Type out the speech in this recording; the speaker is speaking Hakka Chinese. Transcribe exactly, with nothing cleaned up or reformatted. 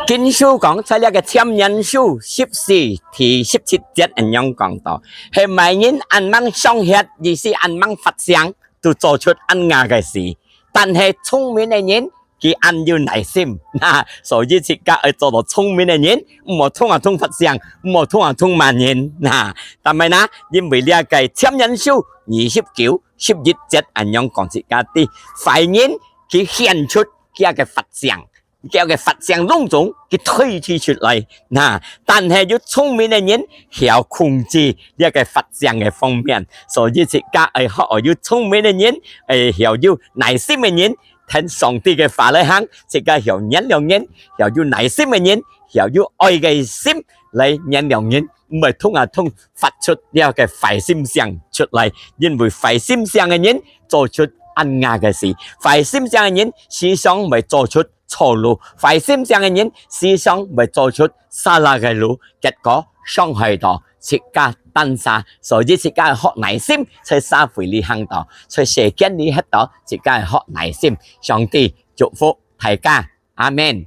經書講，在這个箴言書十四第十七節恁樣講到，係麼人恁樣想歇，意思恁樣發想，就做出恁樣个事。但係聰明个人，佢恁有耐心。那，所以自家愛做到聰明个人，毋好動啊動發想，毋好動啊動罵人。那，但係呢，因為這个箴言書二十九十一節恁樣講自家知，壞人佢顯出佢个發想，佢个發想攏總佢推推出來。那，但係有聰明个人，曉控制這个發想个方面。所以自家愛學有聰明个人，愛曉有耐心个人，聽上帝个話來行，自家曉原諒人，曉有耐心个人，曉有愛个心來原諒人，毋會動啊動發出這个壞心想出來，因為壞心想个人做出恁樣个事，壞心想个人時常會做出錯路，壞心想个人時常會做出salah个路，結果傷害到自家單儕。所以自家學耐心，在社會裡行到，在世間裡歇到，自家學耐心。上帝祝福大家，阿們。